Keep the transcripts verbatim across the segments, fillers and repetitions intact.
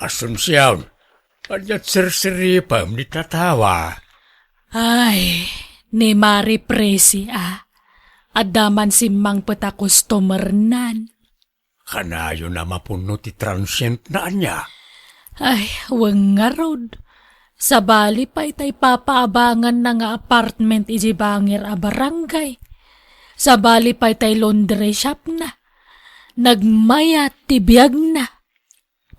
Asuncion, ania sirsiripem ni tatawa? Ay, ni Mari Presi a. Adda man simmangpet a customernan. Kanayon a mapuno ti transient na ania? Ay, wen ngarud. Sabali pay tay papaabanganna nga apartment iti bangir a barangay. Sabali pay tay laundry shop na. Nagmayat ti biagna.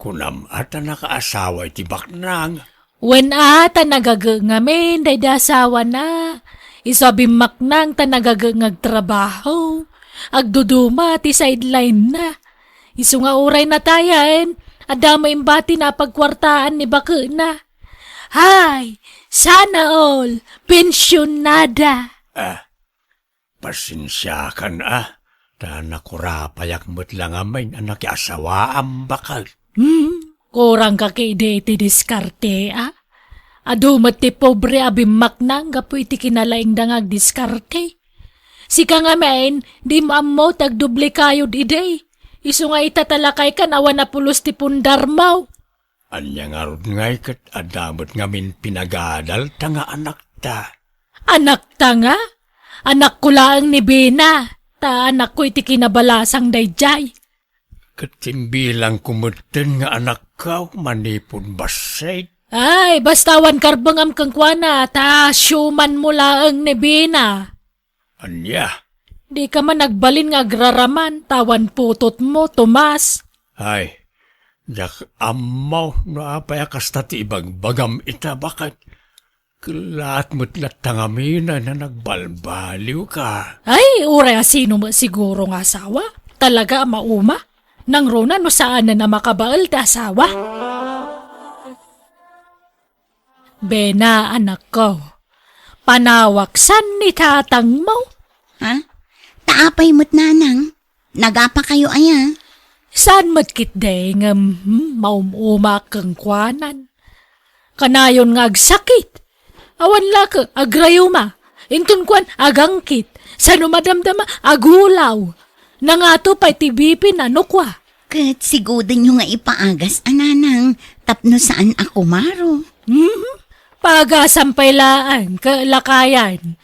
Kunam a ta nakaasawa iti baknang? Wen a, ta nagaget ngamin daydi asawana. Isu a bimmaknang ta nagaget nga agtrabaho. Agduduma ti sideline na. Isu nga uray natayen, adda met imbatina a pagkuartaan ni baketna. Hay, sana all, pensionada. Ah, Pasensiakan a, ta nakurapayak met la ngamin a nakiasawaam, baket. Hmm, kurangka ketdi iti diskarte a. Adu met ti pobre a bimmaknang gapu iti kinalaingda nga agdiskarte. Sika ngamin, dimo ammo ti agdublikayod idi. Isu nga ita ta lakaykan awan a pulos ti pundarmo. Ania ngarud ngay ket adda met ngamin pinagadalta nga anakta? Anakta nga? Anakko laeng ni Bena, ta anakko iti kinabalasang daydiay. Ket imbilangko metten nga anakko manipud bassit. Ay, basta awan karbengam kenkuana, ta siumanmo laeng ni Bena. Ania? Dika man agbalin nga agraraman, ta awan putotmo, Tomas. Ay, diak ammo no apay a kasta ti ibagbagam ita, baket. Kellaat met latta ngamin a nagbalbaliwka. Ay, uray a sino met siguro nga asawa. Talaga a mauma. Nangruna no saanen a makabael ti asawa. Bena, anakko, panawak san ni tatangmo? Ha? Ta apay met, nanang? Nagapakayo aya? Saan met ketdi ngem, hmm, maum-umaak kenkuanan. Kanayon nga agsakit. Awan la ket agrayuma. Inton kuan, agangkit. Sano madamdama, agulaw. Nangato pay ti B P na no kua. Ket sigudenyo nga ipaagas a, nanang, tapno saan a kumaro. Mhm. Paagasam pay laeng, ket lakayan.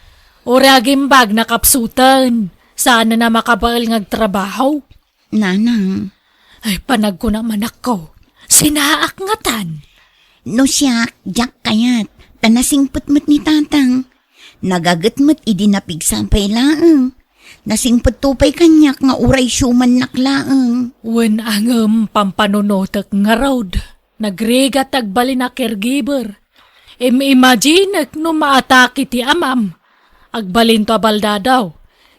Uray agimbag, nakapsuten. Saan a makabael nga agtrabaho. Nanang. Ay, panagkuna manakko. Sinaak ngatan. No siak, diak kayat. Ta nasingpet met ni tatang. Nagaget met idi napigsa pay laeng. Nasingpetto pay kaniak nga uray siumannak laeng. Wen a ngem pampanunotek ngarud. Nagrigat ti agbalin a caregiver. Im-imaginek no maatake ti amam. Agbalinto a baldadaw.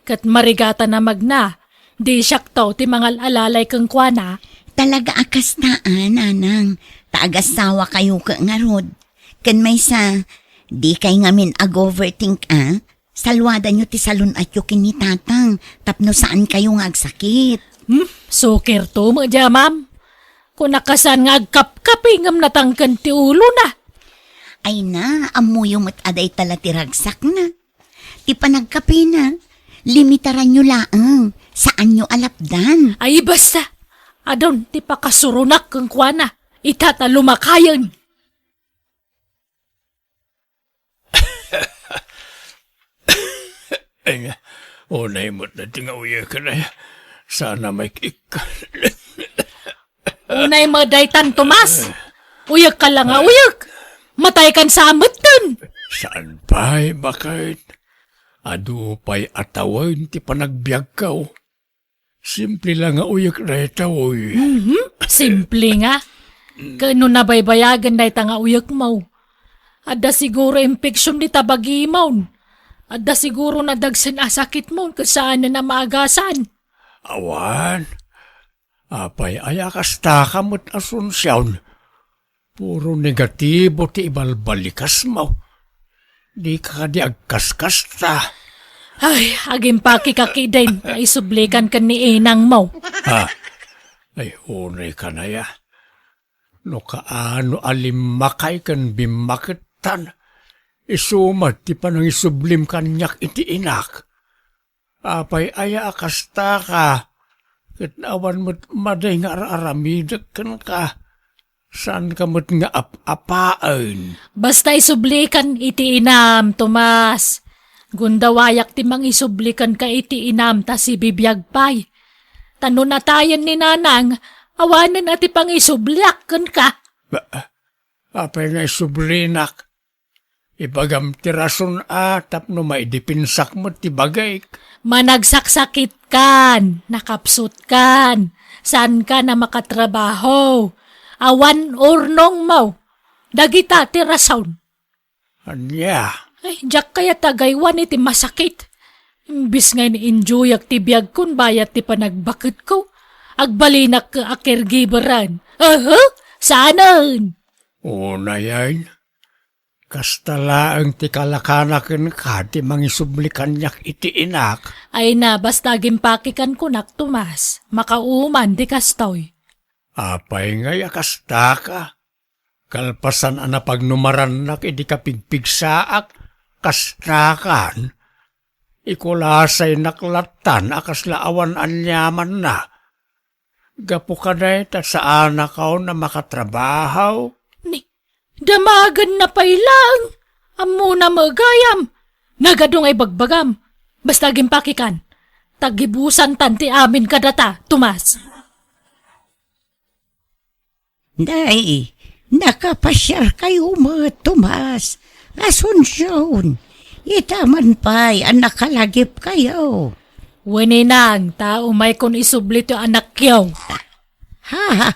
Ket marigatan a magna. Di siakto ti mangal-alalay kenkuana. Talaga a kasta a, nanang. Ta agasawakayo ket ngarud. Ken maysa, dikay ngamin ag-overthink a. Saluadanyo ti salun-atyo ken ni tatang tapno saankayo nga agsakit. Hmm, sukirto met diay amam. Kunak a saan nga agkapkapi ngem natangken ti ulona. Ay na, ammoyo met a dayta la ti ragsakna. Ti panagkapina, limitaranyo laeng, saanyo a lapdan. Ay, basta, adun ti pakasuronak kenkuana, ita ta lumakayen. Ay nga, unay met dayta nga uyeken, ay. Sana may kik-, Unay met daytan, Tomas. Uyekka la nga uyek. Mataykan sa metten. Saan pay, baket? Adu pay a tawen ti panagbiagko. Simple la nga uyek daytoy. Mhm, simple nga. Ken no nabaybayagen dayta nga uyekmo, adda siguro infection dita bagimon. Adda siguro nadagsen a sakitmon ket saanen a maagasan. Awan. Apay aya kasta ka met, Asuncion? Puro negatibo ti ibalbalikasmo. Dika kadi agkaskasta? Ay, agimpakeka ketdin nga isublikan ken ni inangmo. Ha? Ay, unay ka na ya. No kaano a limmakay ken bimmakettan, isu met ti panangisublim kaniak iti inak. Apay aya a kasta ka, ket awan met madi nga ar-aramidek kenka. Saanka met nga ap-apaen. Basta isublikan iti inam, Tomas. Gundawayak ti mangisubli kenka iti inam ta sibibiag pay. Ta no natayen ni Nanang, awanen a ti pangisubliak kenka. Ba, apay nga isublinak? Ibagam ti rason a tapno maidepensak met ti bagik. Managsaksakitkan, nakapsutkan, saankan a makatrabaho. Awan urnongmo. Dagita ti rason. Ania? Ay, diak kayat agaywan iti masakit. Imbis nga in-enjoyak ti biagkon bayat ti panagbaketko, agbalinak a caregiveran. Aha, saanen? Unayen, kasta laeng ti kalakana kenka ti mangisubli kaniak iti inak. Ay na, basta agimpakikan kunak, Tomas. Makauman ti kastoy. Apay ngay a kastaka? Kalpasan a napagnumarannak idi kapigpigsaak, kastakan. Ikulasaynak lattan a kasla awan aniamanna. Gapu kadayta, saanakon a makatrabaho. Ni, damagenna pay laeng. Ammona met gayam. Nagadu nga ibagbagam. Basta agimpakikan. Tagibusantan ti amin kadata, Tomas. Nay, nakapasiarkayo met, Tomas, Asuncion. Ita man pay a nakalagipkayo. Wen, inang, ta umaykon isubli ti anakyo. Ha?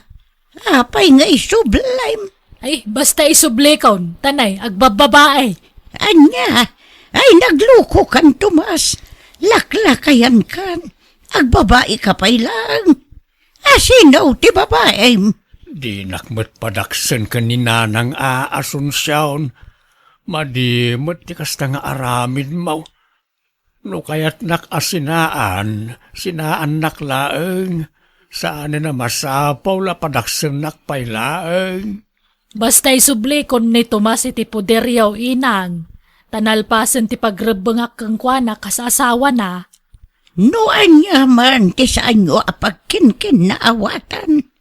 Apay nga isublim? Ay, basta isublikon, ta nay, agbabbabae. Ania? Ay, naglukokan, Tomas. Laklakayankan. Agbabaika pay laeng. Asino ti babaem? Dinak met padaksen ken ni Nanang a Asuncion. Madi met ti kasta nga aramidmo. No kayatnak a sinaan, sinaannak laeng. Saanen a masapul a padaksennak pay laeng. Basta isublikon ni Tomas iti poderyo, inang, ta nalpasen ti pagrebbengak kenkuana kas asawana. No ania man ti saanyo a pagkinkinnaawatan,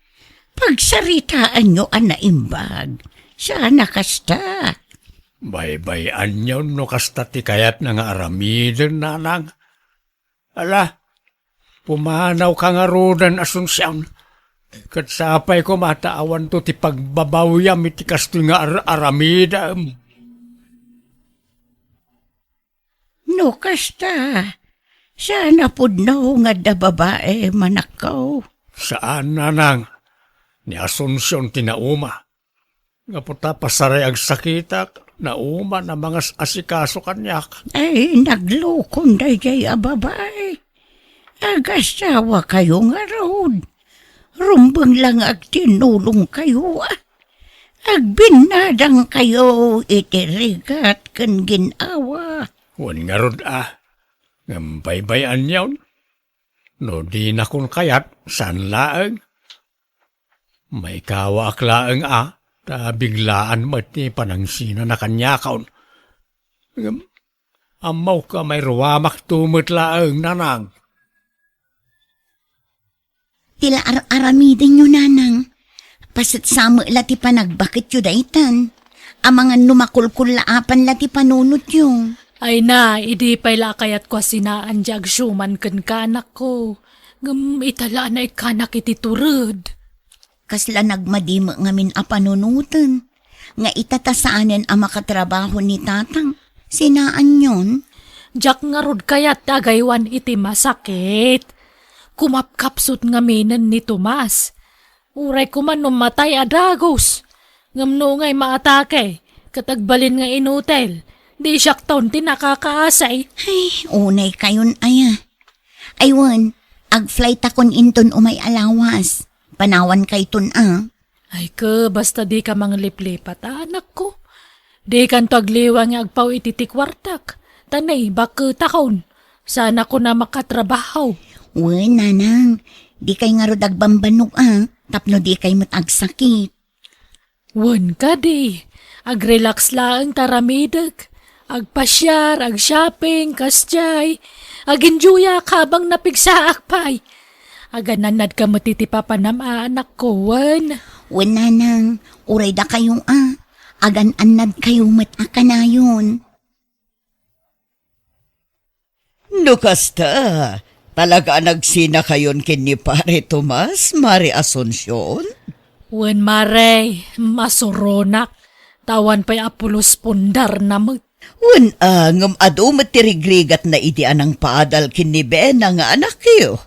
pagsaritaanyo a naimbag. Saan a kasta? Baybay-anyon no kasta ti kayatna nga aramiden, Nanang. Ala, pumanawka ngaruden, Asuncion. Ket sapay koma ta awanto ti pagbabawyam iti kastoy nga ar-, aramidem. No kasta, saan a pudno nga adda babaem, anakko? Saan, Nanang. Ni Asuncion ti nauma. Gapu ta pasaray agsakitak, nauman a mangas-asikaso kaniak. Ay, naglukon daydiay a babae. Agasawakayo ngarud. Rumbeng la nga agtinnulongkayo, a. Agbinnadangkayo iti rigat ken gin-awa. Wen ngarud, a. Ngem baybay-anyon. No dinakon kayat, saan laeng. Maikawaak laeng a, ta biglaan met ti panangsinana kaniakon. Ngem, ammok a mairuamakto met laeng, Nanang. Ti la ar-aramidenyo, Nanang. Pasetsa met la ti panagbaketyo daytan. Amangan no makulkullaapan la ti panunotyo. Ay na, idi pay la a kayatko a sinaan ti agsuman kenka, anakko. Ngem ita la a naikkanak iti tured. Kasla nagmadi met ngamin a panunoten, nga ita ta saanen a makatrabaho ni Tatang, sinaanyon? Diak ngarud kayat ti agaywan iti masakit. Kumapkapsut ngaminen ni Tomas. Uray koma no matay a dagus. Ngem no ngay maatake, ket agbalin nga inutil, di siakton ti nakakaasay. Ay, unay kayon aya. Ay wen, agflightakon inton umay a lawas. Panawankayton a. Ay ke, basta dika mangliplipat, anakko. Dikanto agliwa nga agpaw iti ti kuartak. Ta naibaketakon. Saanakon a makatrabaho. Wen, Nanang, dikay ngarud agbambanog a, tapno dikay met agsakit. Wen kadi, agrelax laeng ta aramidek. Agpasiar, agshopping, kasdiay. Agenjoyak habang napigsaak pay. Agan-annadka met iti papanam a anakko, wen? Wen, nanang, uray dakayo a. Agan-annadkayo met a kanayon. No kasta, talaga a nagsinakayon ken ni Pare Tomas, Mare Asuncion? Wen, Mare, masuronak. Ta awan pay a pulos pundarna met. Wen, a, ngem adu met ti rigrigatna idi a nangpaadal ken ni Bena nga anakyo.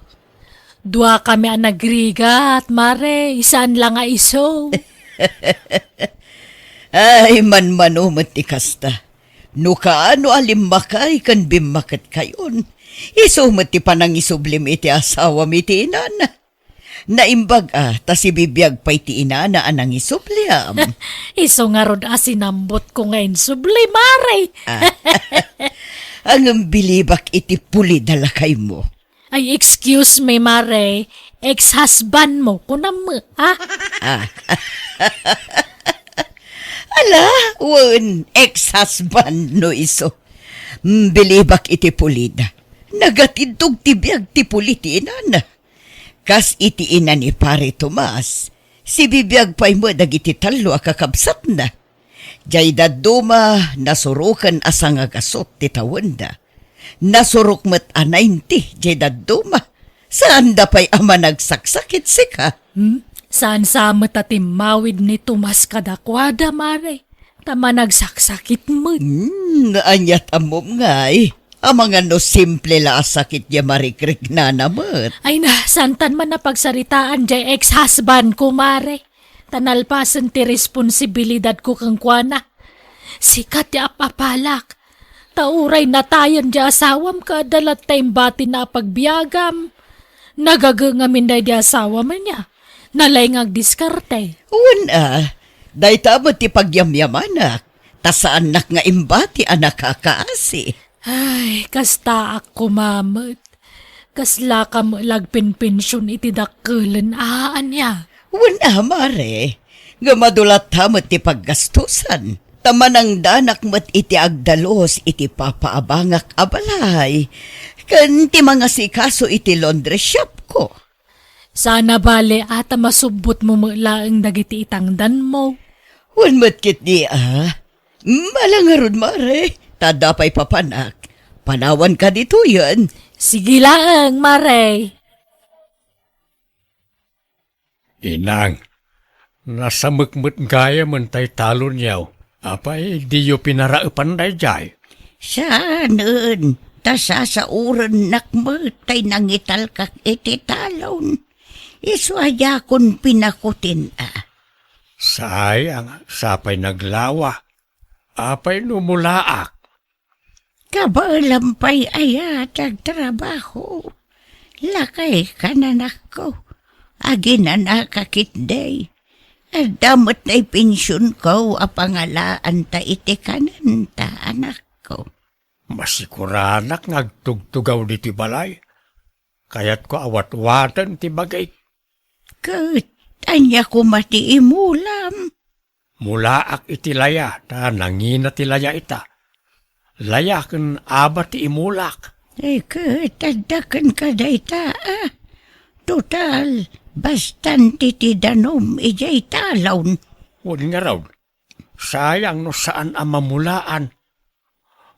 Duakami a nagrigat, Mare, saan la nga isu. Ay, manmano met ti kasta. No kaano a limmakay ken bimmaketkayon, isu met ti panangisublim iti asawam iti inana. Naimbag a, ta sibibiag pay ti inana a nangisublim. Isu ngarud a sinambotko nga insubli, Mare. Ah. Ngem bilibak iti pulid a lakaymo. Ay, excuse me, Mare. Ex-husband mo, kunam mo, ha? Ah. Ala, wen, ex-husband no isu. Mm, bilibak iti pulid. Nagatindog ti biag ti puli ti inana. Kas iti ina ni Pare Tomas, sibibiag pay met dagiti tallo a kakabsatna. Jay dadduma, nasuroken a sangagasut ti tawenda. Nasurok met a ninety jay dadduma. Saanda pay a managsaksakit sika. Hmm? Saan sa met a timmawid ni Tomas kadakuada, Mare? Ta managsaksakit met. Hmm, aniat ammom ngay? Amangan no simple la a sakit ya marikriknana met. Ay na, santan man a pagsaritaan jay ex-husband ko, Mare. Ta nalpasen ti responsibilidad ko kenkuana. Sika ti ap-apalak. Ta uray natayen jay asawam ket adda latta imbatina a pagbiagam. Nagaget ngamin daydi asawam ania. Nalaing nga agdiskarte. Wen a, dayta met ti pagyamyamanak. Ta saannak nga imbati a nakakaasi. Ay, kastaak koma met. Kaslaka met la agpenpension iti dakkelen a ania. Wen a, Mare, ngem adu latta met ti paggastusan. Ta manangdanak met iti agdalus iti papaabangak a balay, ken ti mangasikaso iti laundry shop ko. Saan a bale a ta masubbot mo met laeng dagiti itangdan mo. Wen met ketdi a. Mala ngarud, Mare, ta adda pay papanak. Panawanka ditoyen. Sige laeng, Mare. Inang, nasamek met gayamen tay talonyo. Apay, diyo pinaraepan daydiay? Saanen, ta sasaorennak met tay nangitalkak iti talon. Isu a diakon pinakutin a. Sayang, sapay naglawa. Apay no mulaak? Kabaelam pay aya ti agtrabaho. Lakayka, anakko. Aginanaka ketdi. Adda met tay pensionko a pangalaanta iti kanenta, anakko. Masikuranak nga agtugtugaw ditoy balay. Kayatko a watwaten ti bagik. Ket ania koma ti imulam? Mulaak iti laya, ta nangina ti laya ita. Laya ken aba ti imulak. Ay, ket adda kenka dayta, a. Total, bastante ti danum idiay talon. Wen ngarud, sayang no saan a mamulaan.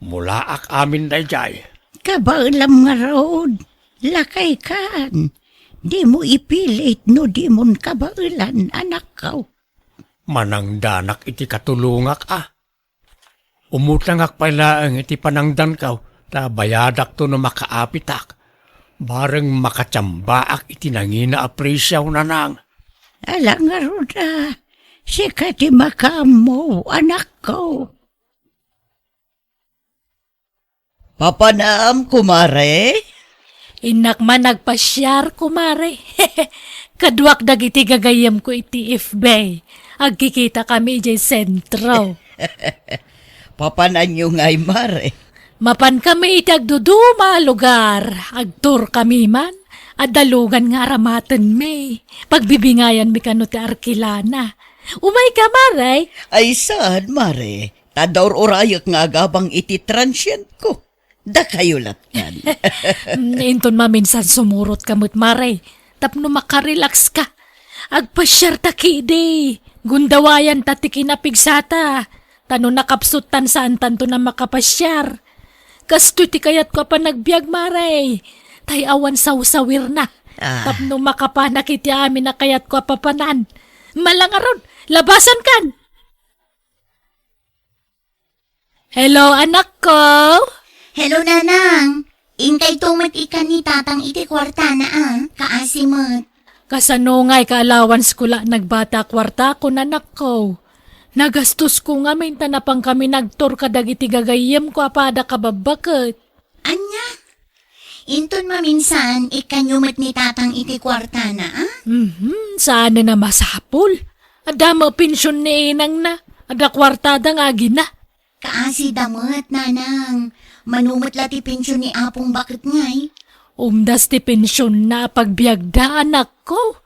Mulaak amin daydiay. Kabaelam ngarud, lakaykan. Dimo ipilit no dimon kabaelan, anakko. Manangdanak iti katulongak a. Umutangak pay laeng iti panangdanko, ta bayadakto no makaapitak. Bareng makatiambaak iti nangina a presiaw, nanang. Ala ngarud a, sika ti makaammo, anakko. Papanam, kumare? Innak man nagpasiar, kumare. Kaduak dagiti gagayyemko iti F B. Agkikitakami idiay sentro. Papananyo ngay, mare? Mapankami iti agduduma a lugar. Agtourkami man. Adda lugan nga aramatenmi. Pagbibingayanmi kano ti arkilana. Umayka, mare? Ay, saan, mare? Ta adda ur-urayek nga agabang iti transientko. Dakayo lattan. Mm, inton maminsan sumurotka met, mare. tapno makarelax ka. Agpasiar ta kidi. Gundawayan ta ti kinapigsata. Ta no nakapsut tan saan tanto na makapasiar. Kastoy ti kayatko a panagbiag, Mare. Tay awan sawsawirna. Ah. Tapno makapanak iti amin a kayatko a papanan. Malangarod, labasan kan! Hello, anakko! Hello, Nanang! Inkayto met ikkan ni Tatang iti kuartana, a? Kaasi met. Kasano ngay ka allowance ko la nagbata a kuartakon, anakko? Nagastosko ngamin ta napankami nagtur kadagiti gagayyemko a pada kababbaket. Ania? Inton maminsan, ikkanyo met ni Tatang iti kuartana, a? Mhm, saanen a masapul. Adda met pension ni inangna. Adda kuartada nga agina. Kaasida met, Nanang. Mano met la ti pension ni Apong Baket ngay? Umdas ti pensionna a pagbiagda, anakko.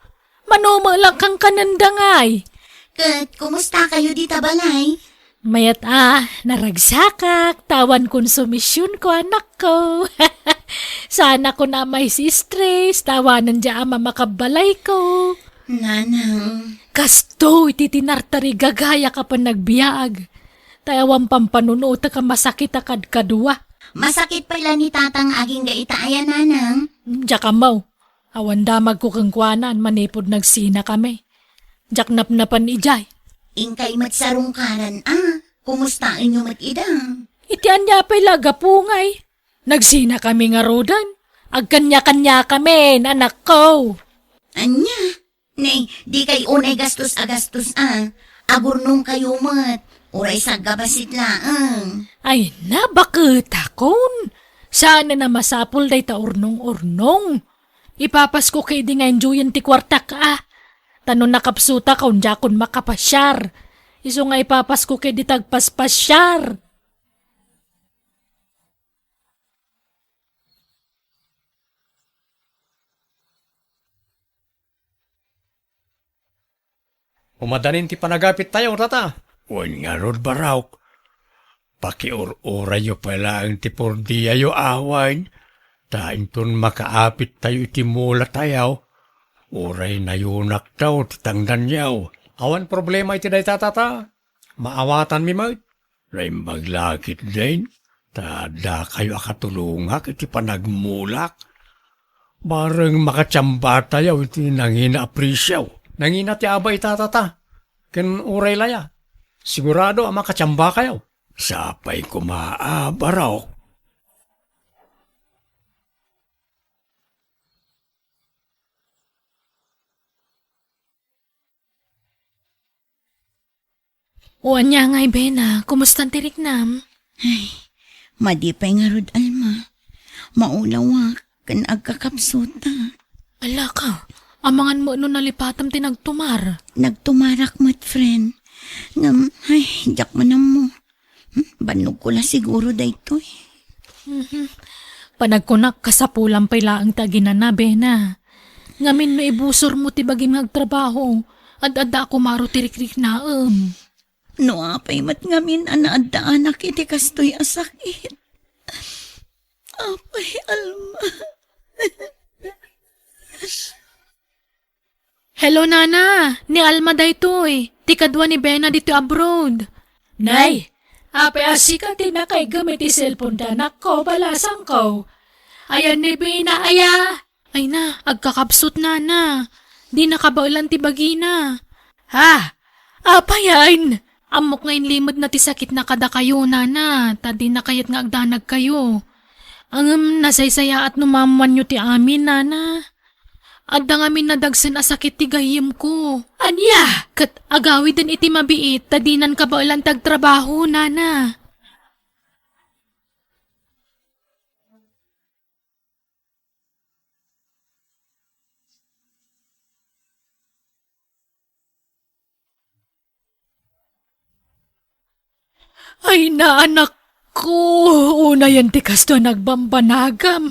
Mano met la kankanenda ngay? Ket kumusta kayo dita balay? Mayat a, naragsakak, ta awan konsumisionko, anakko. Saanakon a maisi-stress, ta awanen dia a mamakabbalayko. Nanang. Kastoy ti tinartarigagayak a panagbiag. Ta awan pampanunotek a masakit a kadkadua. Masakit pay la ni Tatang agingga ita aya, Nanang? Diak ammo. Awan damagko kenkuana manipud nagsinakami. Diak napnapan idiay. Inkay met sarungkaran a. Kumustaenyo met ida? Iti ania pay la gapu ngay? Nagsinakami ngaruden. Agkaniakaniakamin, anakko. Ania? Nay, dikay unay gastos a gastos a. Agurnongkayo met. Uray saggabasit laeng. Ay, nabaketakon. Saanen a masapul dayta urnong-urnong. Ipapasko kadi nga enjoyen ti kuartak a. Ta no nakapsutak, diakon makapasiar. Isu nga ipapasko kadi ti agpaspasiar. Umadanin ti panagapittayo, tata. Wen ngarud, Barok. Pakiur-urayyo pay laeng ti pordiayo awan, ta inton makaapittayo iti mulatayo, uray nayunaktayo ti tangdanyo. Awan problema iti dayta, tata. Maawatanmi met. Naimbag la ketdin, ta addakayo a katulongak iti panagmulak. Bareng makatiambatayo iti nangina a presio. Nangina ti aba ita, tata. Ken uray la ya. Sigurado a makatiambakayo. Sapay koma a, Barok. O ania ngay, Bena, kumustan ti riknam? Ay, madi pay ngarud, Alma. Maulawak ken agkakapsutak. Alaka, amangan met no nalipatam ti nagtumar. Nagtumarak met, friend. Ngem, ay, diak man ammo. Hmm, bannogko la siguro daytoy. Mhm. Panagkunak, kasapulan pay laeng ti aginana, Bena. Ngamin no ibusormo ti bagim nga agtrabaho, ad-adda a kumaro ti rikriknaem. No apay met ngamin a naaddaanak iti kastoy a sakit. Apay, Alma. Hello, Nana. Ni Alma daytoy. Ti kadua ni Bena ditoy abroad. Nay, apay a sika ti nakaigem iti cellphone ti anakko, balasangko? Ayan ni Bena, aya? Ay na, agkakabsut, Nana. Di nakabaelan ti bagina. Ha? Apayen? Ammok nga inlimedna ti sakitna kadakayo, Nana, ta dina kayat nga agdanagkayo. Ngem nasaysayaat no maammoanyo ti amin, Nana. Adda ngamin nadagsen a sakit ti gayyemko. Ania? Ket agawiden iti mabiit ta dinan kabaelan ti agtrabaho, Nana. Ay, naanakko, unayen ti kastoy a nagbambanagam.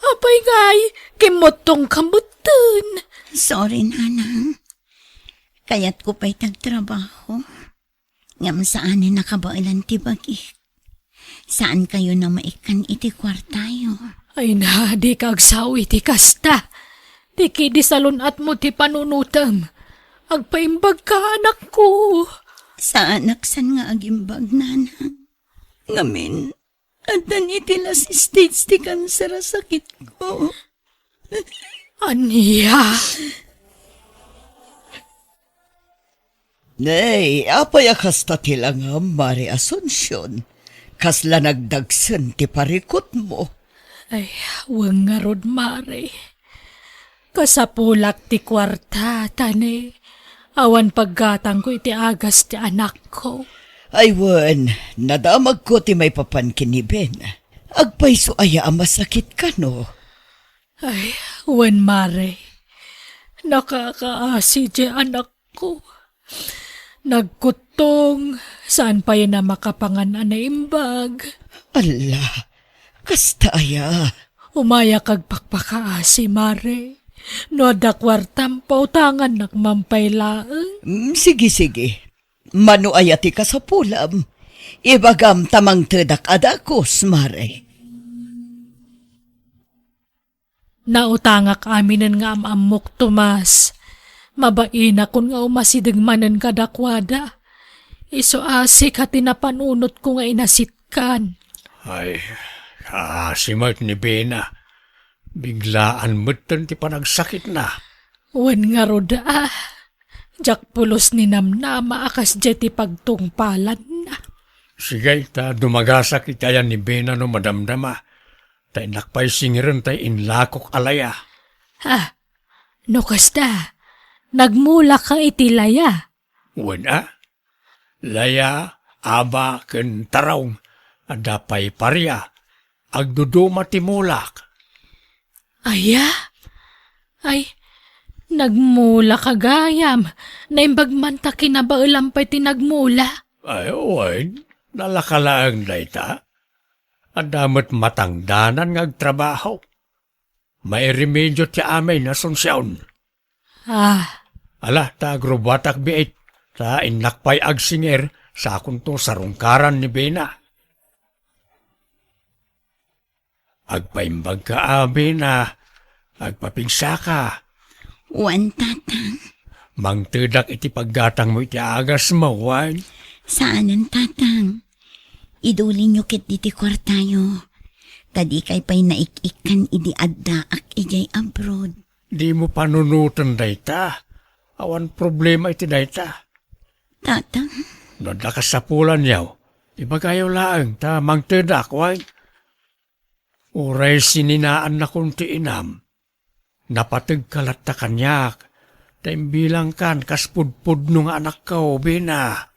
Apay ngay, kimmuttongka metten. Sorry, Nanang. Kayatko pay ti agtrabaho. Ngem saanen a kabaelan ti bagik. Saankayon a maikkan iti kuartayo. Ay na, dika agsao iti kasta. ti kidi salun-atmo ti panunotem. Agpaimbagka, anakko. Saanak san nga agimbag, nanang. Ngamin, addan iti last stage ti kanser a sakitko. Ania? Nay, apay a kasta ti langam, Mare Asuncion? Kasla nagdagsen ti parikutmo. Ay, wen ngarud, Mare. Kasapulak ti kuarta, ta ne, awan paggatangko iti agas ti anakko. Ay wen, nadamagko ti maipapan ken ni Ben. Agpayso aya a masakit kano? Ay, wen, Mare. Nakakaasi diay anakko. Nagkuttong, saan payen a makapangan a naimbag. Alla, kasta aya? Umayak agpakpakaasi, Mare. No adda kuartam, pautangannak man pay laeng. Mm, sige, sige. Mano aya ti kasapulam? Ibagam ta mangtedak a dagus, Mare. Nautangak aminen nga am-ammok, Tomas. Mabainakon nga umasideg manen kadakuada. Isu a sika ti napanunotko nga inasitkan. Ay, kaasi met ni Bena. Biglaan metten ti panagsakitna. Wen ngarud a, diak pulos ni namnama a kasdiay ti pagtungpalanna. Sige, ta dumagasak iti ayan ni Bena no madamdama. Ta innak pay singirenta ti inlakok a laya. Ah, no kasta, nagmulaka iti laya? Wen a, laya, aba, ken tarong, adda pay paria, agduduma ti mulak. Aya? Ay, nagmulaka gayam. Naimbag man ta kinabaelam pay ti nagmula. Ay, wen, nalaka laeng dayta. Adda met matangdanan nga agtrabaho. Mairemedio ti amin, Asuncion. Ah. Ala, ta agrubbuatak biit, ta innak pay agsingir, sakonto sarungkaran ni Bena. Agpaimbagka a, Bena, agpapigsaka. Wen, Tatang. Mangtedak iti paggatangmo iti agasmo, wen? Saanen, Tatang. Idulinyo ketdi ti kuartayo. Ta dikay pay naik-ikkan idi addaak idiay abroad. Dimo panunoten dayta. Awan problema iti dayta. Tatang. No adda kasapulanyo, ibagayo laeng ta mangtedak, wen? Uray sininaannakon ti inam, napategka latta kaniak, ta imbilangkan kas pudpudno nga anakko, Bena.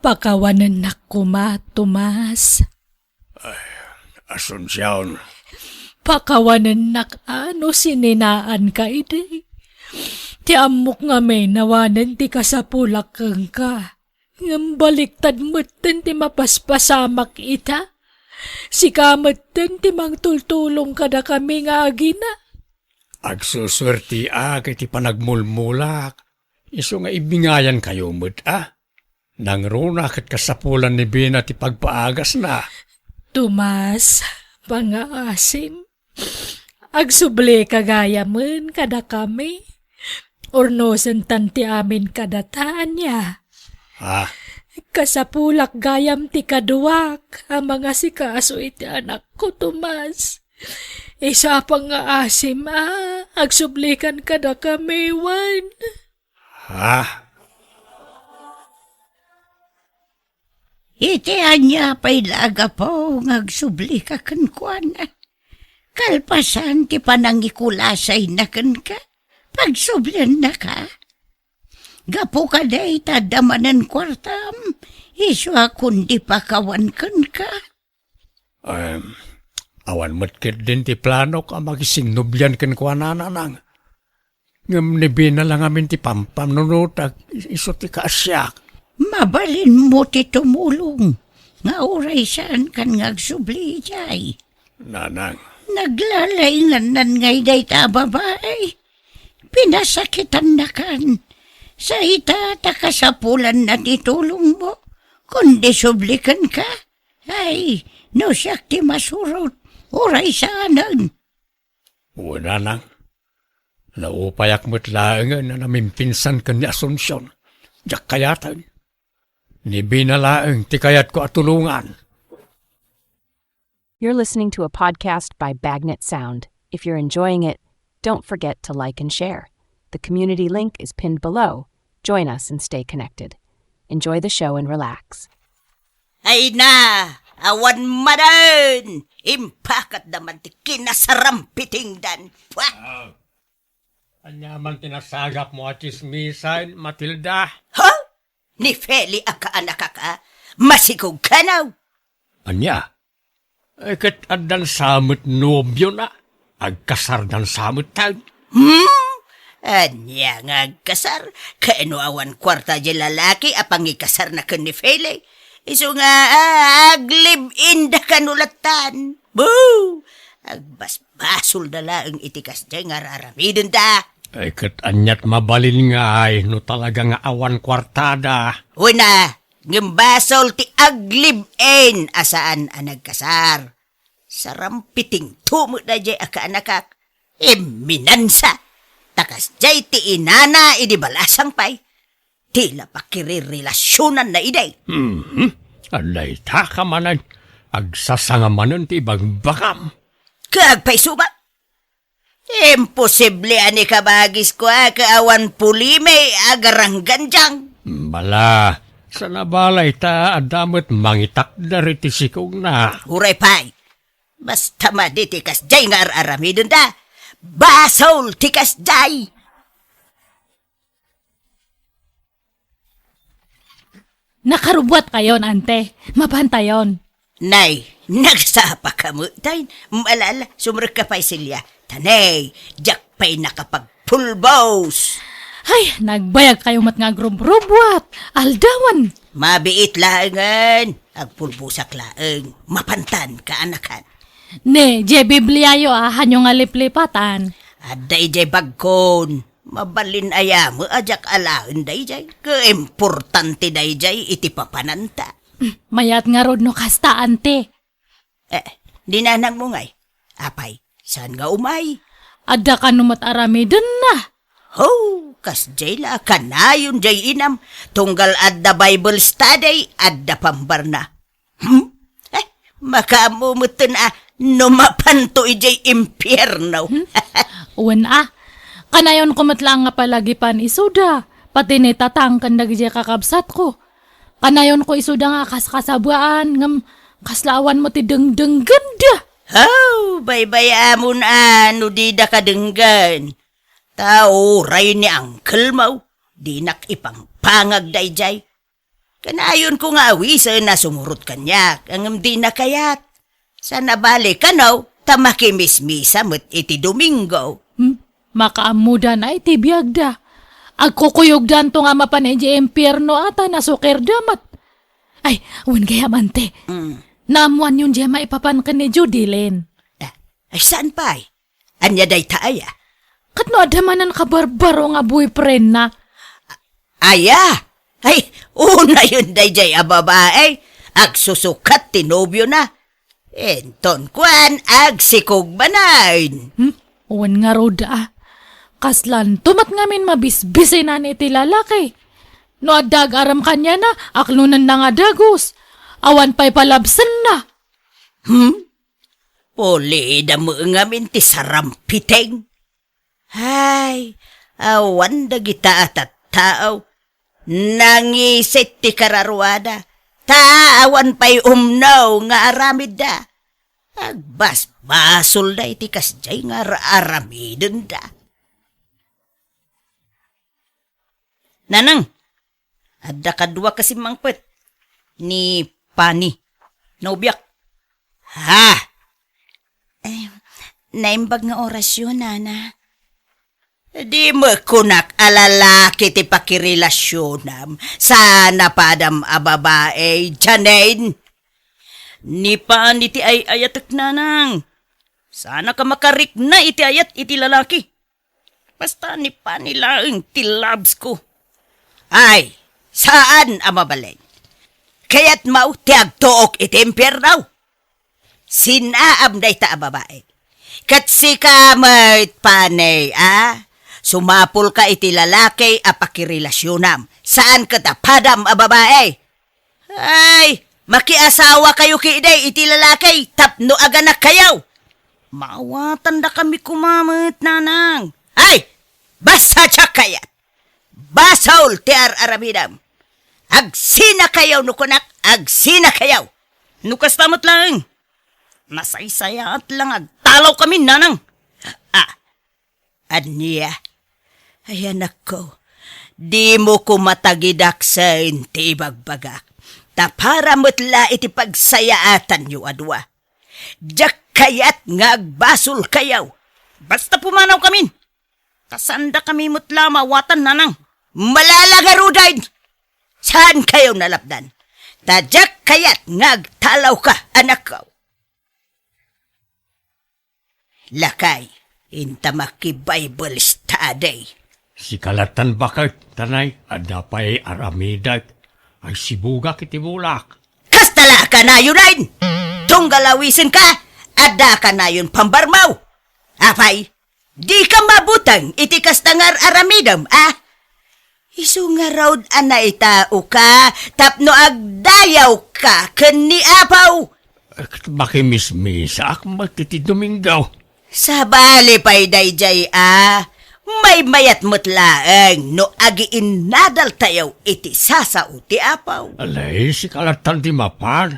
Pakawanennak koma, Tomas. Ay, Asuncion. Pakawanennak a no sininaanka idi. Ti ammok ngamin awanen ti kasapulak kenka. Ngem baliktad metten ti mapaspasamak ita. Sika metten ti mangtultulong kadakami nga agina. Agsusuertiak iti panagmulmulak, isu nga ibingayankayo met a. Nangruna ket kasapulan ni Bena ti pagpaagasna. Tomas, pangaasim. Agsublika gayamen kadakami. Urnosentan ti amin kadata, ania? Ah. Kasapulak gayam ti kaduak a mangasikaso iti anakko, Tomas. Isu a pangaasim a, agsublikan kadakami, wen. Ha? Iti ania pay la a gapu nga agsublika kenkuana? Kalpasan ti panangikulasayna kenka, pagsubliannaka. Gapu kadi ta adda manen kuartam, isu a kundi pakawan kenka. Em, awan met ketdin ti planok a makisingnublian kenkuana, nanang. Ngem ni Bena la ngamin ti pampanunotak, isu ti kaasiak. Mabalinmo ti tumulong, nga uray saankan nga agsubli idiay. Nanang. Naglalaingannanna ngay dayta a babai. Pinasakitannakan. Sa ita ta kasapulanna ti tulongmo, kundi subli kenka. Ay, no siak ti masurot, uray saanen. Wen, nanang, naupayak met laengen a namimpinsan ken ni Asuncion. Diak kayaten. Ni Bina laeng ti kayatko a tulongan. You're listening to a podcast by Bagnet Sound. If you're enjoying it, don't forget to like and share. The community link is pinned below. Join us and stay connected. Enjoy the show and relax. Ay na, awan manen! Impakatda man ti kinasarampitingdan. Pwa! Ah, ania man ti nasagapmo a tsismisan, Matilda? Ha? Ni Feli a kaanakak a? Masikog kano? Ania? Eh, ket addan sa met nobiona? Agkasardan sa met tayo? Hmm? Ania nga agkasar? Kaano awan kuarta di lalaki a pangikasarna ken ni Feli? Isu nga, ah, aglive-in da kano lattan. Boo! Agbasbasolda laeng iti kasdiay nga ar-aramidenda. Ay, ket aniat mabalin ngay no talaga nga awan kuartada? Una, ngem basol ti aglive-in a saan a nagkasar. Sarampitingto met daydiay a kaanakak. Imminansa. Ta kasdiay ti inana idi balasang pay. Ti la pakirirelasionanna idi. Mhm. Adda ita ka manen, agsasanga manen ti ibagbagam. Kaagpayso ba? Imposible a ni kabagisko a kaawan pulimi a garanggandiang. Bala, sa nabala ita adda met mangitakder iti sikogna. Uray pay, basta madi ti kasdiay nga ar-aramidenda, basol ti kasdiay. Nakarubuat kayon, ante. Mapantayon. Nay, nagsapa ka met, tay. Malala, sumrek ka pay, Celia. Tanay, diak pay nakapagpulbos. Ay, nagbayag kayo met nga agrubrubuat. Aldawan. Mabiit laengen. Agpulbosak laeng. Mapantan, kaanakan. Ne, diay Bibliayo a, hanyo nga liplipatan. Adda idiay bagkon. Mabalin aya met a diak alaen daydiay. Kaimportante daydiay iti papananta. Mayat ngarud no kasta, ante. Eh, ni nanangmo ngay? Apay, saan nga umay? Adda kano met aramidenna. Ho, kasdiay la, kanayon diay inam. Tunggal adda Bible study, adda pambarna. Hmm? Eh, makaammo metten a no mapanto idiay impierno. Hmm? Wen a, kanayonko met laeng nga palagipan isuda, pati ni tatang ken dagidiay kakabsatko. Kanayonko isuda nga kaskasabaan, ngem kasla awan met ti dengdenggenda. Haw, baybay-amon a no dida kadenggen. Ta uray ni uncle mo, dinak ipampangag daydiay. Kanayonko nga awisen a sumurot kaniak, ngem dina kayat. Sa nabali kano, ta makimismisa met iti Domingo. Hmm? Makaammoda na iti biagda. Agkukuyogdanto nga mapan iti impierno a ta nasukirda met. Ay, wen gayam, ante. Mm. Naammoanyon diay maipapan ken ni Judilyn. Ah, ay, saan pay? Ania dayta aya? Ket no adda manen kabarbaro nga boyfriendna? Aya? Ay, unayon daydiay a babae. Agsusukat ti nobiona. Inton kuan, agsikog manen. Hmm? Wen ngarud a. Kaslanto met ngamin mabisbisinan iti lalaki. No adda agarem kaniana, aklonenna nga dagus. Awan pay palabsenna. Hmm? Pulida met ngamin ti sarampiting. Hay, awan dagita a tattao. Nangisit ti kararuada. Ta awan pay umno nga aramidda. Agbasbasolda iti kasdiay nga ar-, aramidenda. Nanang, adda kadua ka simmangpet. Ni Pani. Nobiak. Ha? Eh, naimbag nga orasyon, nana. Di met kunak a lalaki ti pakirelasionam. Sana padam a babae, Janine. Ni Pani ti ay-ayatek, nanang. Sana ka makarikna iti ayat iti lalaki. Basta ni Pani laeng ti loves ko. Ay, saan a mabalin. Kayatmo ti agtuok iti impierno? Sinaam dayta a babae. Ket sika met, Panay, a? Sumapulka iti lalaki a pakirelasionam, saan ket a padam a babae. Ay, makiasawakayo ketdi iti lalaki tapno aganakkayo. Maawatandakami koma met, Nanang. Ay, basta diak kayat. Basol ti ar-aramidem. Agsinakayo no kunak, agsinakayo. No kasta met laeng, nasaysayaat la nga agtalawkamin, Nanang. Ah, ania? Ay, anakko, dimo koma tagidaksen ti ibagbagak. Ta para met la iti pagsayaatanyo a dua. Diak kayat nga agbasolkayo. Basta pumanawkamin. Ta saandakami met la maawatan, Nanang. Malala ngaruden! Saankayo nalapdan? Ta diak kayat nga agtalawka, anakko. Lakay, inta maki-Bible study. Sika lattan baket, Tanay, adda pay aramidek. Ay, sibugak iti bulak. Kasta la a kanayonen! Tunggal awisenka, adda kanayon pambarmaw. Apay, dika mabuteng iti kasta nga ar-aramidem, a? Isu ngarud a naitaoka tapno agdayawka ken ni Apo. Ket makimismisaak met iti Domingo. Sabali pay daydiay a, maymayat met laeng no agiinnadaltayo iti sasao ti Apo. Alay, sika lattan ti mapan.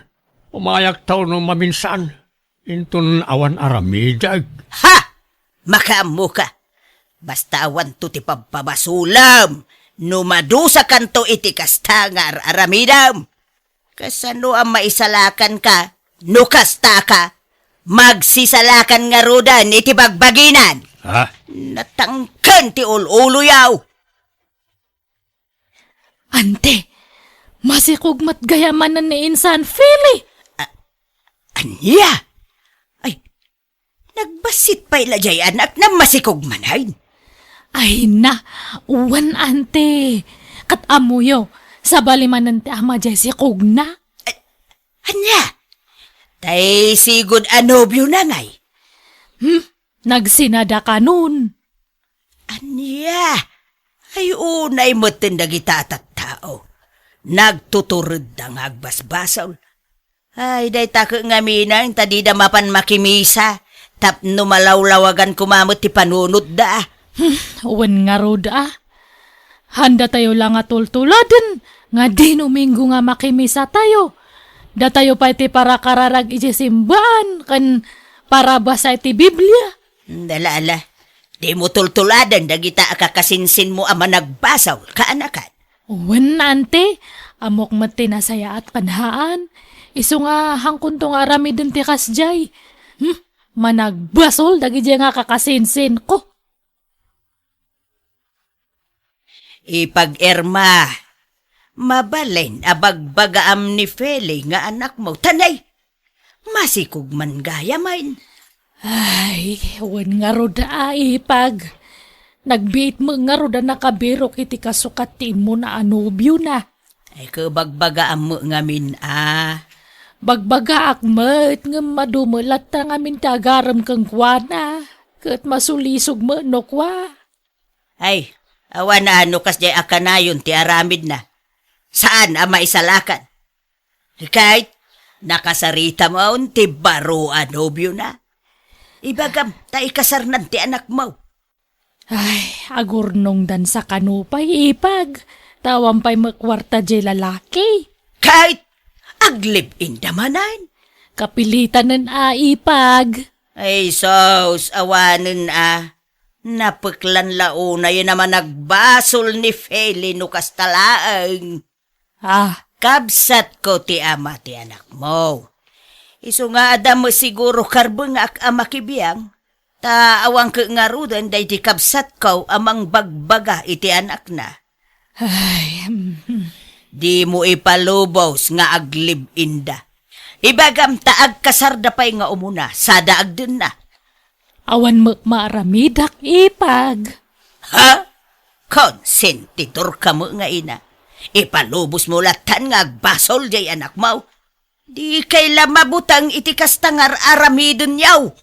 Umayakto no maminsan. Inton awan aramidek. Ha! Makaammoka. Basta awanto ti pabpabasolem no madusakanto iti kasta nga ar-aramidem. Kasano a maisalakanka no kastaka? Magsisalakan ngaruden iti bagbaginan. Ha? Natangken ti ul-uloyo. Ante, masikog met gayam manen ni Insan Feli. A-, ania? Ay, nagbassit pay la diay anakna, masikog manen. Ay na, wen, ante. Ket ammoyo, sabali manen ti ama diay sikogna. A-, ania? Tay sigud a nobiona ngay? Hmm? Nagsinada kanon. Ania? Ay, unay metten dagita a tattao. Nagtuturedda nga agbasbasol. Ay, dayta ket ngamin, ta dida mapan makimisa, tapno malawlawagan koma met ti panunotda. Hmm, wen ngarud a. Haandatayo la nga tultuladen nga Domingo nga makimisatayo. Datayo pay ti parakararag iti simbaan ken parabasa iti Biblia. Ala, ala. Dimo tultuladen dagita a kakasinsinmo a managbasol, kaanakan. Wen, ante, ammok met ti nasayaat ken haan. Isu nga, haankonto nga aramiden ti kasdiay. Hmm, managbasol dagidiay nga kakasinsinko. Ipag-Irma, mabalin a bagbagaam ni Feli nga anakmo, ta nay, masikog man gayamen. Ay, wen ngarud a, ipag. Nagbiit met ngarud a nakabirok iti kasukat ti immuna a nobiona. Ay, ket bagbagaam met ngamin a. Bagbagaak met, ngem adu met latta ngamin ti agarem kenkuana, ket masulisog met no kua. Ay, awan a no kasdiay a kanayon ti aramidna. Saan a maisalakan. Ket nakasaritam ti baro a nobiona. Ibagam, ta ikasarnan ti anakmo. Ay, agurnongdan sa kano pay, ipag. Ta awan pay met kuarta diay lalaki. Ket aglive-inda manen. Kapilitanen a, ipag. Ay, sus, awanen a. Napeklan la unayen a managbasol ni Feli no kasta laeng. Ah, kabsatko ti ama ti anakmo. Isu nga adda met siguro karbengak a makibiang, ta awan ket ngaruden daydi kabsatko a mangbagbaga iti anakna. Ay, mm. Dimo ipalubos nga aglive-inda. Ibagam ta agkasarda pay nga umuna, sada agdenna. Awan met maaramidak, ipag. Ha? Konsentidorka met nga ina. Ipalubosmo lattan nga agbasol diay anakmo. Dikay la mabuteng iti kasta nga ar-aramidenyo.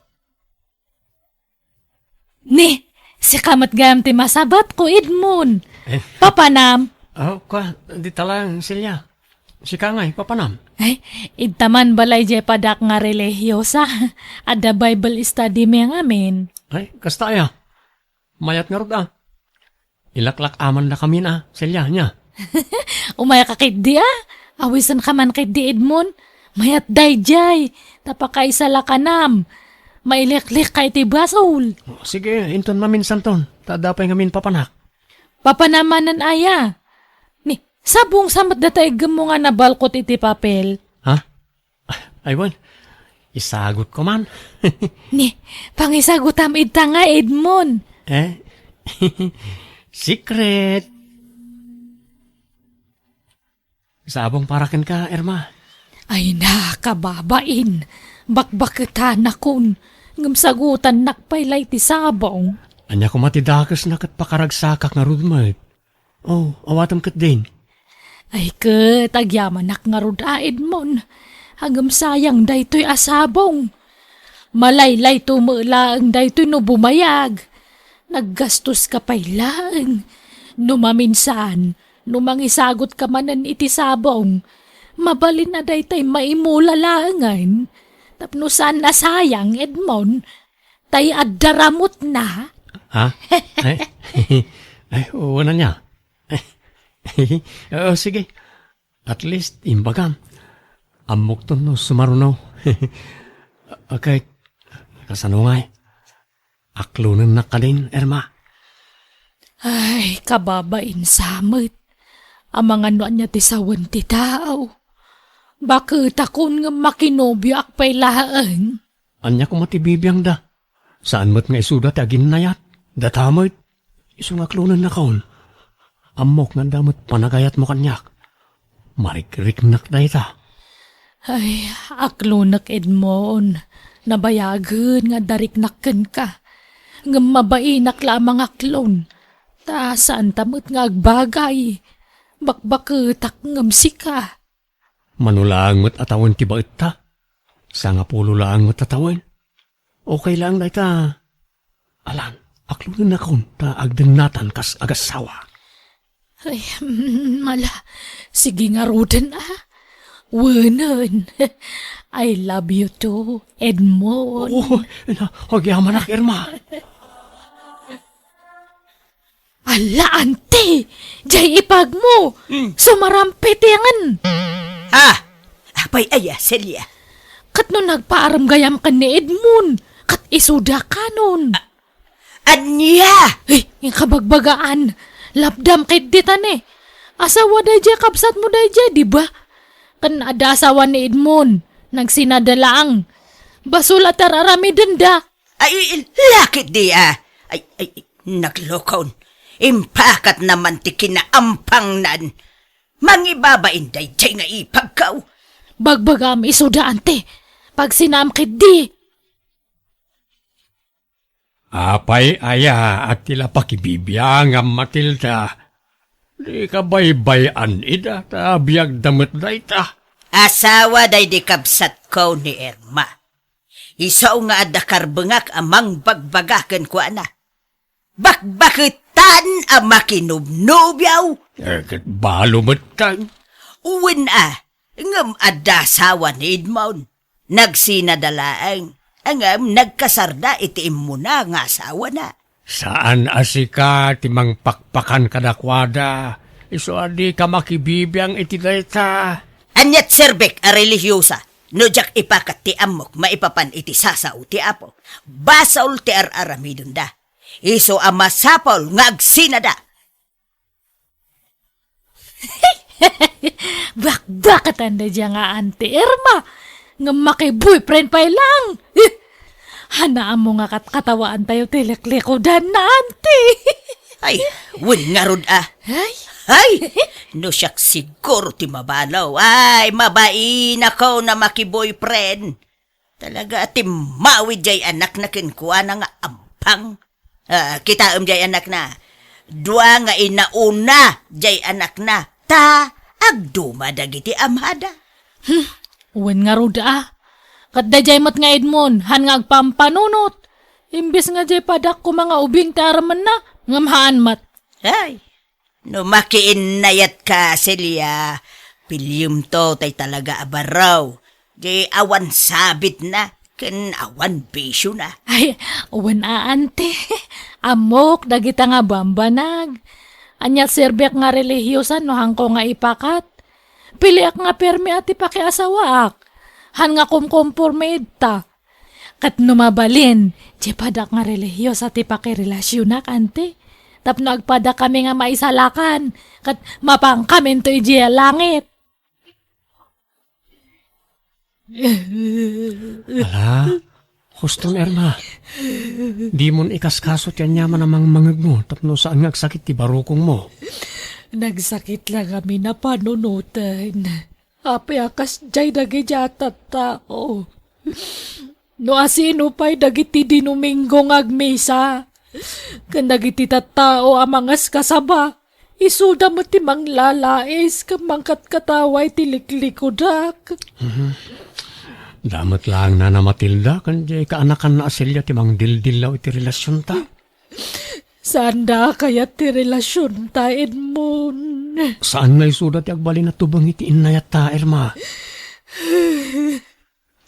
Ni, sika met gayam ti masabatko, Edmond. Eh? Papanam? Oh, kwa, dita lang, Celia. Sika ngay, papanam? Ay, idta man balay jay padak nga relihiyosa. Adda Bible study mi ngamin. Ay, kasta aya. Mayat ngarud a. Ilaklak-aman da kamin a, Celia, nia? Umay ka ketdi a. Awisen ka man ketdi, Edmond. Mayat dayjay. Ta pakaisalakanam. Mailiklik ka iti basol. O, sige, inton maminsanton. Ta adda pay ngamin papanak. Papanam manen aya. Ni, sabong sa met data iggemmo nga nabalkot iti papel. Ha? Ay, wen. Isagutko man. Ni, pangisagutam idta nga, Edmond. Eh? Secret. Sabong para kenka, Irma. Ay na, kababain. Bakbaketanakon. Ngem sagutannak pay la iti sabong. Ania koma ti dakesna ket pakaragsakak ngarud met. Oh, awatem ketdin. Ay ket, agyamanak ngarud a, Edmond. Ngem sayang daytoy a sabong. Malaylayto met laeng daytoy no bumayag. Naggastoska pay laeng. No maminsan, no mangisagutka manen iti sabong, mabalin a daytay maimula laengen. Tapno saan a sayang, Edmond. Tay adda ramutna. Ha? Ay, ay, wen ania? Oh, sige. At least, imbagam. Ammokton no sumaruno. Okay, kasano ngay? Aklonennak kadin, Irma? Ay, kababain sa met. Amangan no ania ti sawen ti tao. Baketakon ngem makinobioak pay laeng. Ania koma ti bibiangda? Saan met nga isuda ti aginnayat. Data met. Isu nga aklonennakon. Ammok nga adda met panagayatmo kaniak. Marikriknak dayta. Ay, aklonek, Edmond. Nabayagen nga adda riknak kenka. Ngem mabainak la a mangaklon. Ta saanta met nga agbagay. Bakbaketak ngem sika. Mano laeng met a tawen ti baetta? Sangapulo laeng met a tawen? Okay laeng dayta. Alan, aklonennakon ta agdennatan kas agassawa. Ay, mm, ala, sige ngaruden a. Wenen. I love you too, Edmond. Oh, na, agyamanak, Irma. Ala, anti! Jay ipagmo! Hmm. Sumarampet ti ngan! Ah! Apay aya, Celia? Ket no nagpaaram gayam ken ni Edmond, ket isuda kanon. A-, ania? Ay, inkabagbagaan. Lapdam ket ditan eh. Asawa dayjay kabsatmo dayjay, di ba? Ken adda asawa ni Edmond, nagsinada laeng. Basol a tar-aramidenda. Ay, lakit di, ah. Ay, ay, naglokon. Impakatna man ti kinaampangnan. Mangibabain dayjay nga ipagkaw. Bagbagam isuda, anti. Pagsinam ketdi. Apay aya a ti la pakibibiangam, Matilda? Di ka baybay-an ida, ta biagda met dayta. Asawa daydi kabsatko ni Irma. Isu nga adda karbengak a mangbagbaga kenkuana. Bakbaketan a makinubnobiaw. Eh, ket balo met kan. Wen a, ngem adda asawa ni Edmond. Nagsinada laeng, ngem nagkasarda iti immuna nga asawana. Saan a sika ti mangpakpakan kadakuada, isu a dika makibibiang iti dayta. Aniat serbek a relihiyosa, no diak ipakat ti ammok maipapan iti sasao ti Apo? Basol ti ar-aramidenda. Isu a masapul nga agsinada. Bakbakatan daydiay nga Auntie Irma, ngem makiboyfriend pay laeng. Haan a ammo nga katkatawaantayo ti liklikudanna, Auntie. Ay, wen ngarud a. Ay. Ay, no siak siguro ti mabalo. Ay, mabainak a makiboyfriend. Talaga a timmawid jay anakna kenkuana nga ampang. Ah, kitaem jay anakna. Dua nga inauna jay anakna, ta agduma dagiti amada. Hmm, wen ngarud a. Ket dayjay met nga Edmond, haan nga agpampanunot. Imbes nga diay padak koma nga ubing ti armenna, ngem haan met. Ay, no makiinnayatka, Celia, piliyemto tay talaga a barraw. Di awan sabitna, ken awan bisiona. Ay, wen a, ante. Ammok dagita nga bambanag. Ania serbiak nga relihiosa no haanko nga ipakat? Piliak nga permi a ti pakiasawaak. Haan nga kumkomporme ita. Ket no mabalin, diay padak nga relihiosa ti pakirelasionak, ante. Tapno agpadakami nga maisalakan, ket mapankaminto idiay langit. Ala, huston, Irma. Dimon ikaskaso ti aniaman a mangmangegmo tapno saan nga agsakit ti barukongmo. Nagsakit la ngamin a panunoten. Apay a kasdiay dagiti a tattao? No asino pay dagiti Dinuminggo nga agmisa, ken dagiti tattao a mangaskasaba, isuda met ti manglalais ken mangkatkatawa iti liklikudak. Mhm. Damo met laeng Nana Matilda ken diay kaanakanna a Celia ti mangdildillaw iti relasionta. Saanda a kayat ti relasionta, Edmond. Saan nga isuda ti agbalin a tubeng iti innayatta, Irma.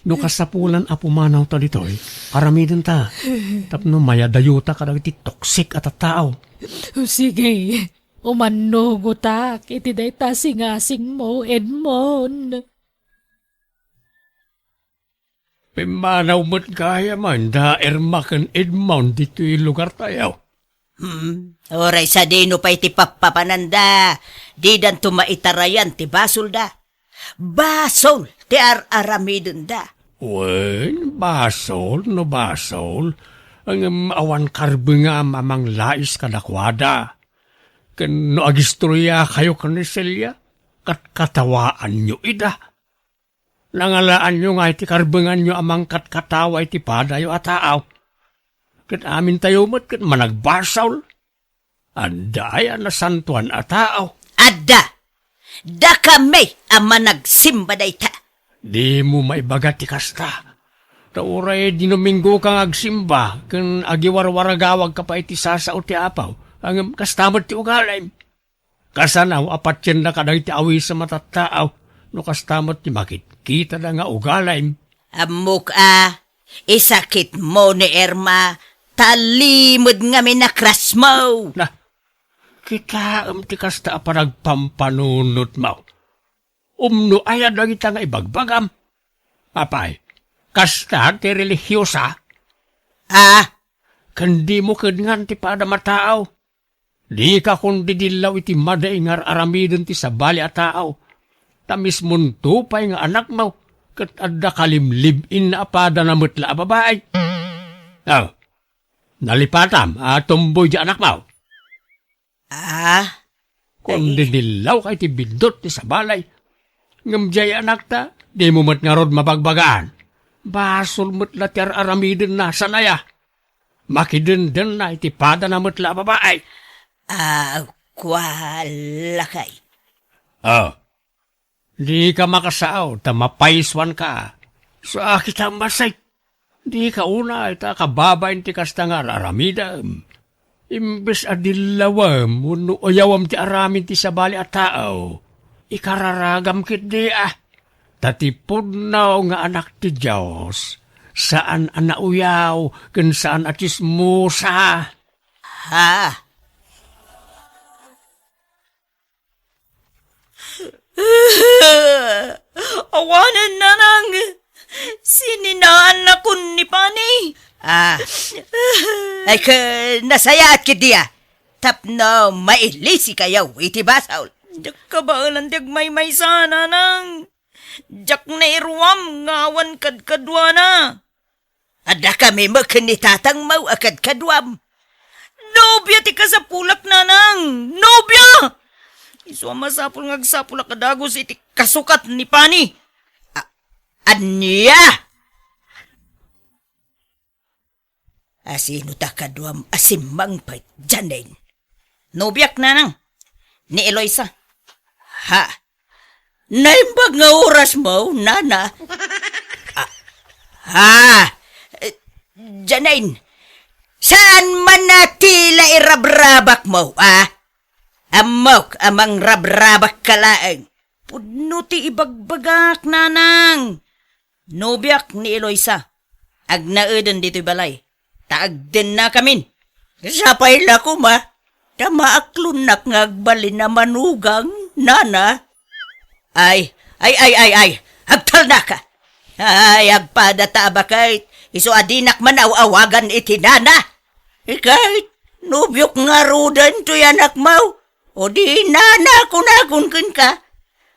No kasapulan a pumanawta ditoy, aramidenta. Tapno mayadayota kadagiti toksik a tattao. Sige, umannugotak iti dayta a singasingmo, Edmond. Pimmanaw met gayam da Irma ken Edmond ditoy lugartayo. Hmm, uray sadino pay ti pappapananda, didanto maitarayan ti basolda. Basol ti ar-aramidenda. Wen, basol no basol, ngem awan karbengam a manglais kadakuada. Ken no agistoriakayo ken ni Celia, katkatawaanyo ida. Nangalaanyo nga iti karbenganyo a mangkatkatawa iti padayo a tao. Ket amintayo met ket managbasol. Adda aya nasantoan a tao? Adda! Dakami a managsimba dayta. Dimo maibaga ti kasta. Ta uray Dinuminggoka nga agsimba ken agiwarwaragawagka pay iti sasao ti Apo, ngem kasta met ti ugalim. Kasano a patienna kadagiti awisem a tattao no kasta met ti makitkitada nga ugalim? Ammok a, isakitmo ni Irma, ta limed ngamin a krasmo. Na, kitaem ti kasta a panagpampanunotmo. Umno aya dagita nga ibagbagam? Apay, kasta ti relihiosa? Ah, ken dimo kedngan ti padam a tao. Dika kondidillaw iti madi nga ar-aramiden ti sabali a tao. Ta mismonto pay nga anakmo, ket adda kalimlib-inna a padana met la a babai. Aw, nalipatam a tumboy di anakmo? Ah, kondidillawka iti biddut ti sabali. Ngem diay anakta, dimo met ngarud mabagbagaan. Basol met la ti ar-aramidenna, saan aya? Makidendenna iti padana met la a babai. Ah, kua, lakay. Ah, dika makasao ta mapaysuanka. Sa kita masay. Dika unay ta kababain ti kasta nga ar-aramidem. Imbes a dillawem wenno uyawem ti aramid ti sabali a tao, ikararagam ketdi a. Ta ti pudno nga anak ti Dios, saan a nauyaw ken saan a tsismosa. Ha? Awanen, nanang, sininaannakon ni Pani. Ah. Ay, ka, nasayaat ketdi a. Tapno mailisikayo iti basol. Diak kabaelan ti agmaymaysa, nanang. Diak nairuam nga awan kadkaduana. Adda kami met ken ni tatangmo a kadkaduam. Nobia ti kasapulak, nanang! Nobia! Isu a masapul nga agsapulak a dagus iti kasukat ni Pani. A-, ania? Asino ta kaduam a simmangpet, Janine? Nobiak, nanang. Ni Eloisa. Ha? Naimbag nga orasmo, nana? Ah, ha? Eh, Janine, Saan man a tila irabrabakmo, a? Ammok a mangrabrabakka laeng. Pudno ti ibagbagak, nanang. Nobiak ni Eloisa. Agnaeden ditoy balay. Ta agdennakamin. Sapay la koma. Ta maaklonnak nga agbalin a manugang, nana. Ay, ay, ay, ay, ay. Agtalnaka. Ay, agpada ta a baket. Isu a dinak man aw-awagan iti nana. Iket, nobiok ngaruden toy anakmo. O di nana kunakon kenka.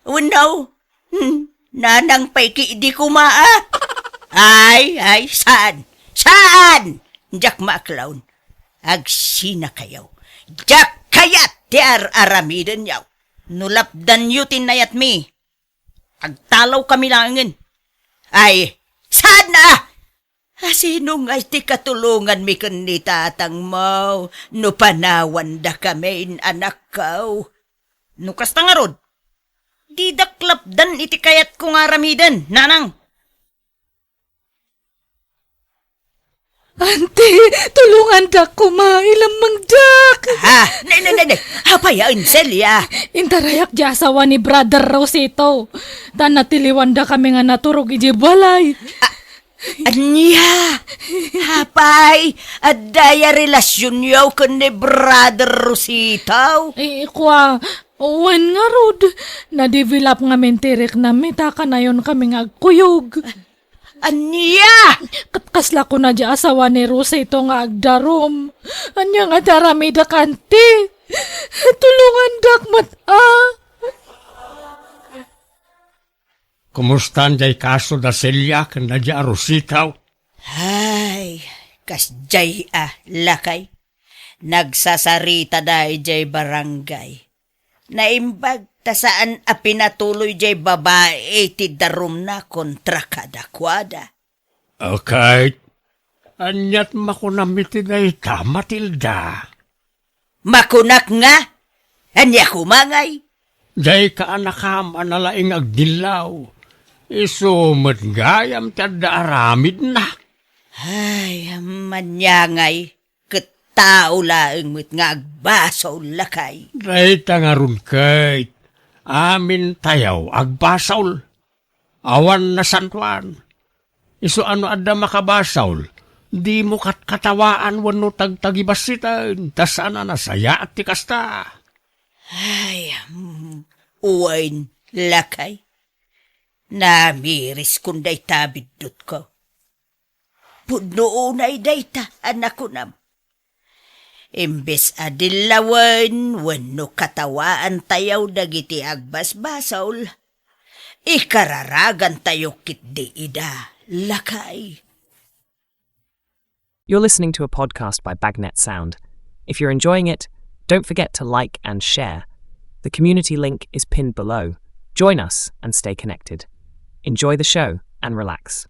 Wenno, hmm, nanang pay ketdi koma, a? Ay, ay, saan? Saan? Diak maaklon. Agsinakayo. Diak kayat ti ar-aramidenyo. No lapdanyo ti nayatmi, agtalawkami laengen. Ay, saan a? A, sino ngay ti katulonganmi ken ni tatangmo no panawandakamin, anakko? No kasta ngarud, didak lapdan iti kayatko nga aramiden, nanang. Auntie, tulongandak koma, ilammangdak. Ha? Ne, ne, ne, ne. Apay a, Celia? Intarayak ti asawa ni Brother Rosito. Ta natiliwandakami nga naturog idiay balay. A-, ania? Apay, adda aya relasionyo ken ni Brother Rosito? Eh, kua, wen ngarud, nadevelop ngamin ti riknam ita kanayonkami nga agkuyog. Ania? Ket kasla kuna ti asawa ni Rosito nga agdarum. Ania nga ti aramidek, auntie? Tulongandak met, a? Kumustan jay kaso da Celia ken da Rosito? Ay, kasjay a, lakay. Nagsasaritada idiay barangay. Naimbag ta saan a pinatuloy jay babai ti darumna kontra kadakuada. Okay. Aniat makunam iti dayta, Matilda? Makunak nga? Ania koma ngay? Dayta a nakam a nalaing agdillaw. Isu met gayam ti adda aramidna. Ay, maniangay. Ket tao laeng met nga agbasol, lakay. Dayta ngarud ket, amintayo agbasol. Awan nasantoan. Isu a no adda makabasol, dimo katkatawaan wenno tagtagibassiten, ta saan a nasayaat ti kasta. Ay, mm, wen, lakay. Namiriskon dayta biddutko. Pudno unay dayta a nakunam. Imbes a dillawen wenno katawaantayo dagiti agbasbasol, ikararagantayo ketdi ida, lakay. You're listening to a podcast by Bagnet Sound. If you're enjoying it, don't forget to like and share. The community link is pinned below. Join us and stay connected. Enjoy the show and relax.